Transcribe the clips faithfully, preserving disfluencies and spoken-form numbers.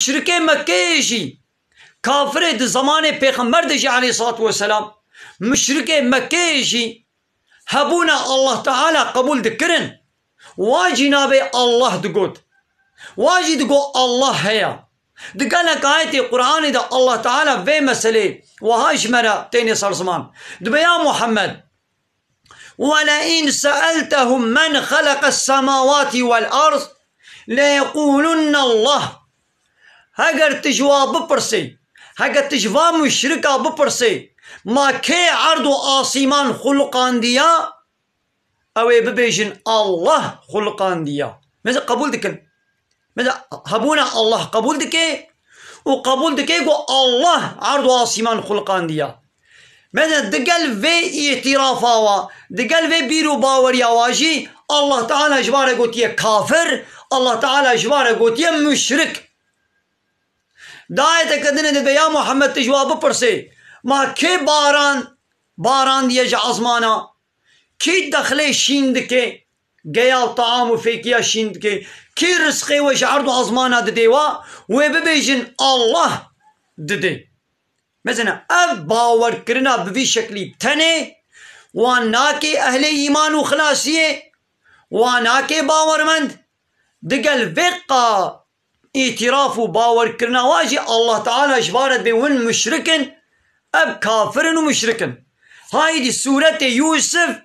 Muşrikê Mekkeyê jî, kafirê di zemanê Pêxember de jî aleyhissalatu vesselam, muşrikê Mekkeyê jî hebûna Allah Teala qebûl dikirin. Wa jî navê Allah digot. Wa jî digot Allah heye. Di gelek ayetê Qur'anê de Allah Teala vê meselê wiha ji me re têne ser ziman. Dibe ya Muhammed, "Wele'in se'eltehum men xeleqes semawati wel ard leyequlunne Allah." Heger tu ji wa bipirsê, heger tu ji va muşrika bipirsê, "Ma kê erd û asîman xulqandiya?" Ew ê bibêjin, "Allah xulqandiya." Mêze qebûl dikin. Mêze hebûna Allah qebûl dike û qebûl dike ku Allah erd û asîman xulqandiya. Mêze digel vê îtîrafa wa, digel vê bîr û baweriya wa jî Allah Teala ji wa re gotiye kafir, Allah Teala ji wa re gotiye muşrik. Di ayeteke din de dibe ya Muhammed tu ji wa bipirsê, "Ma kê baran barandiye ji ezmana? Kî dexlê şîn dike, geya û taam û fêkiya şîn dike? Kî rizqê we ji erd û ezmana didê wa?" Wê bibêjin, "Allah dide." Mesela ev bawerkirina bi vî şeklî tenê wan nake ehlê îman û xilasiyê, wan nake bawermend. Digel vê qa îtîraf û bawerkirina wa jî Allah Teala ji wa re dibê win muşrik in, ev kafir in û muşrik in. Haydî sûretê Yûsif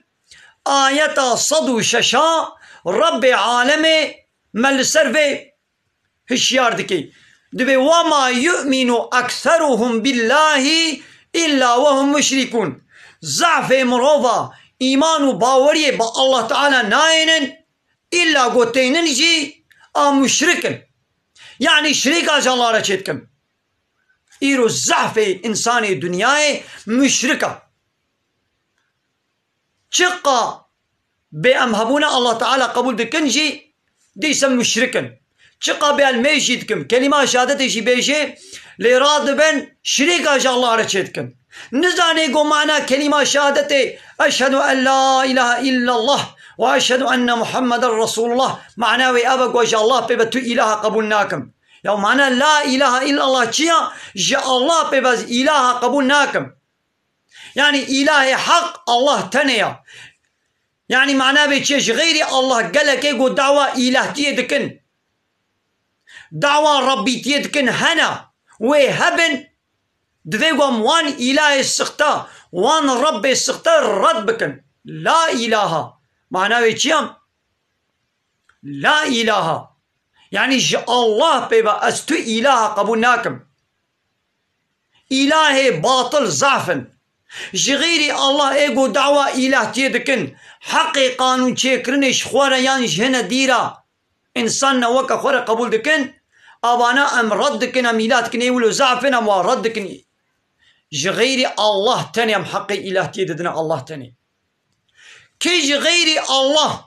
ayeta sed û şeş a Rebbê alemê me li ser vê hişyar dike. Dibê, "Wema yu'minu ekseruhum billahi illa wehum muşrikun." Zafê mirova îman û baweriyê bi Allah Teala nayênin, îlla ku tênin jî a muşrik in. Yanî şirîka ji Allah re çêdikin. Îro zehfê însanê dinyayê muşrik e. Çiqa bê em hebûna Allah Teala qebûl dikin jî, dîse muşrik in. Çiqa bê em mêj jî dikin, kelîma şehadetê jî bêjê, lê radibin şirîka ji Allah re çêdikin. Nizanê ku mana kelîma şehadetê, "Eşhedû en la ilahe illallah ve eşhedû enne Muhammeden Resulullah", mana wê ev e ku ji Allah pê ve tu îlaha qebûl nakim. Ya mana la ilahe illallah çi ya? Ji Allah pê ve îlaha qebûl nakim. Yanî îlahê heq Allah tenê ya. Yanî mana vê çi ye? Ji xeyrî Allah gelekê ku dawa îlahtiyê dikin, dawa Rebbîtiyê dikin hene, wê hebin, divê ku em wan îlahê sixte, wan Rebbê sixte red bikin. La ilaha. Mana wê çi ye? La ilaha. Yanî ji Allah pê ve ez tu îlaha qebûl nakim. Îlahê batil zaf in. Ji xeyrî Allah ê ku dawa îlahtiyê dikin, heqê qanûn çêkirinê ji xwe re yan ji hine dîra însan ne weke xwe re qebûl dikin, avana em red dikin, em îlah dikin, ê wilo zaf in, em wa red dikin. Ji xeyrî Allah tenê em heqê îlahtiyê didine Allah tenê. Kê ji xeyrî Allah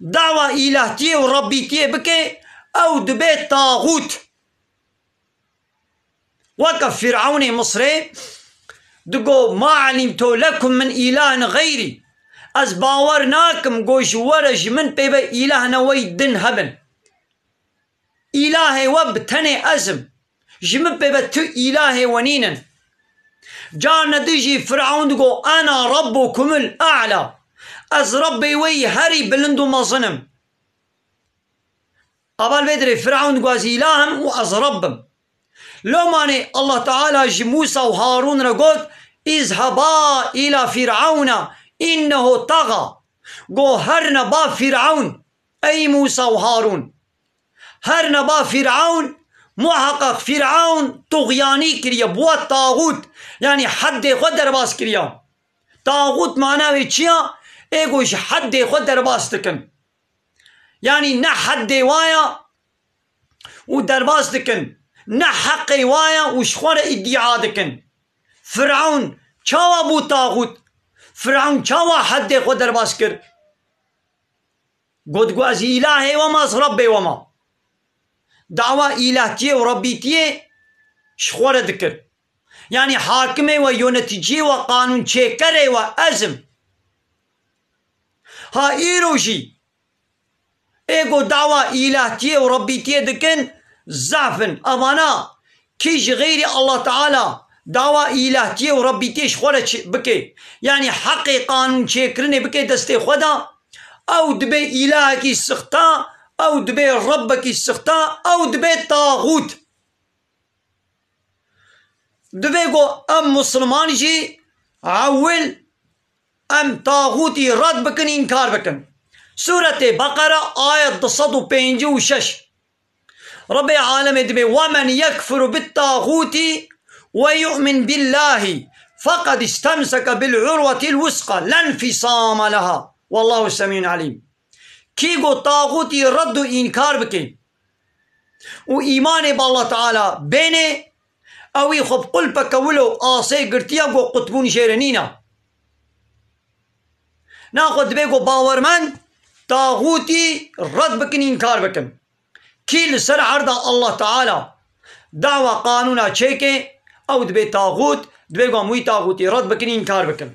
dawa îlahtiyê û Rebbîtiyê bike, ew dibe taxût. Weke Fîrewnê Misrê digo, "Ma elîmtu lekum min îlahin xeyrî." Ez bawer nakim ku ji we re ji min pê ve îlahine wey din hebin. Îlahê we bi tenê ez im. Ji min pê ve tu îlahê we nînin. Carne din jî Firaun digo, "Ena rabbukumul a'la." Ez Rebbê we yî herî bilind û mezin im. Aval vê dirê Firaun digo, "Ez îlah im û ez Rebb im." Lomanê Allah Teala ji Musa û Harun re got, "Îzheba îla Firauna innehu taga." Go, "Herne ba Firaun, ey Musa û Harun." Herne ba Firaun, muheqeq Firaun tuxyanî kiriye, bûye taxût, yanî heddê xwe derbas kiriye. Taxût mana wê çi ya? Ê ku ji heddê xwe derbas dikin. Yanî ne heddê wa ya û derbas dikin, ne heqê wa ya û ji xwe re îdia dikin. Firaun çawa bû taxût? Firaun çawa heddê xwe derbas kir? Got ku, "Ez îlahê we me, ez Rebbê we me." Dawa îlahtiyê û Rebbîtiyê ji xwe re dikir. Yanî hakimê we, yöneticiyê we, qanûnçêkerê we ez im. Ha îro jî ê ku dawa îlahtiyê û Rebbîtiyê dikin, zaf in. Evana kî ji xeyrî Allah Teala dawa îlahtiyê û Rebbîtiyê ji xwe re çi-, bike, yanî heqê qanûn çêkirinê bike destê xwe de, ew dibe îlahekî sixta, ew dibe Rebbekî sixta, ew dibe taxût. Divê ku em Musulman jî ewil em taxûtî red bikin, înkar bikin. Sûretê Beqere, ayet du sed û pêncî û şeş. Rebê alemê dibê: "Ve men yekfur bit taxûtî ve yu'min billahî feqed istemseke bil urwetil wusqa lenfisame leha. Wallahu semîun alîm." Kî ku taxûtî red û înkar bike û îmanê bi Allah Teala bêne, ew î xwe bi qulpeke wilo asê girtiye ku qutbûn jê re nîne. Naxwe dibê ku bawermend taxûtî red bikin, înkar bikin. Kî li ser erda Allah Teala dawa qanûna çêke, ew dibê taxût, dibê ku em wî taxûtî red bikin, înkar bikin.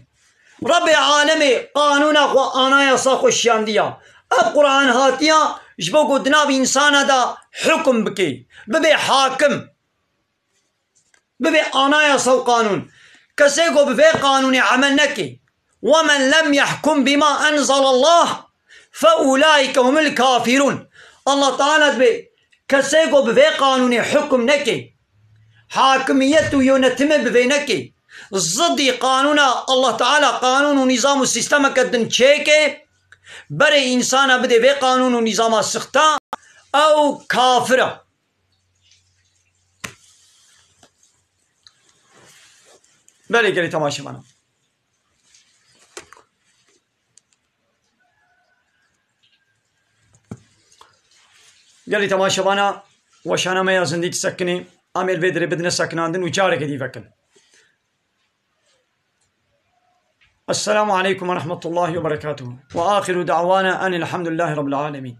Rebê alemê qanûna xwe, anayasa xwe şiyandiya. Ev Quran hatiya ji bo ku di nav însana de hukm bike, bibe hakim, bibe anayasa û qanûn. Kesê ku bi vê qanûnê emel neke, "Ve men lem yahkum bima enzelallah fe ulaike humul kafirun." Allah Teala dibê, kesê ku bi vê qanûnê hukm neke, hakimiyet û yönetimê bi vê neke, zidî qanûna Allah Teala, qanûn û nîzam û sîstemeke din çêke, berê însana bidê vê qanûn û nîzama sixta, ew kafir e. Belê gelî temaşevana. Gelî temaşevana, weşana me ya zindî disekinê, em ê li vê dirê bidine sekinandin û careke dî vekin. Esselamu aleykum ve rahmetullahi ve berekatuhu. Ve axiru da'wana enilhamdülillahi rabbil alemin.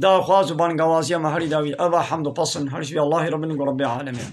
Daxwaz û bangawaziya me herî dawî eva: hemd û pesn her ji vî Allahî Rabbin ku Rebbê alemê.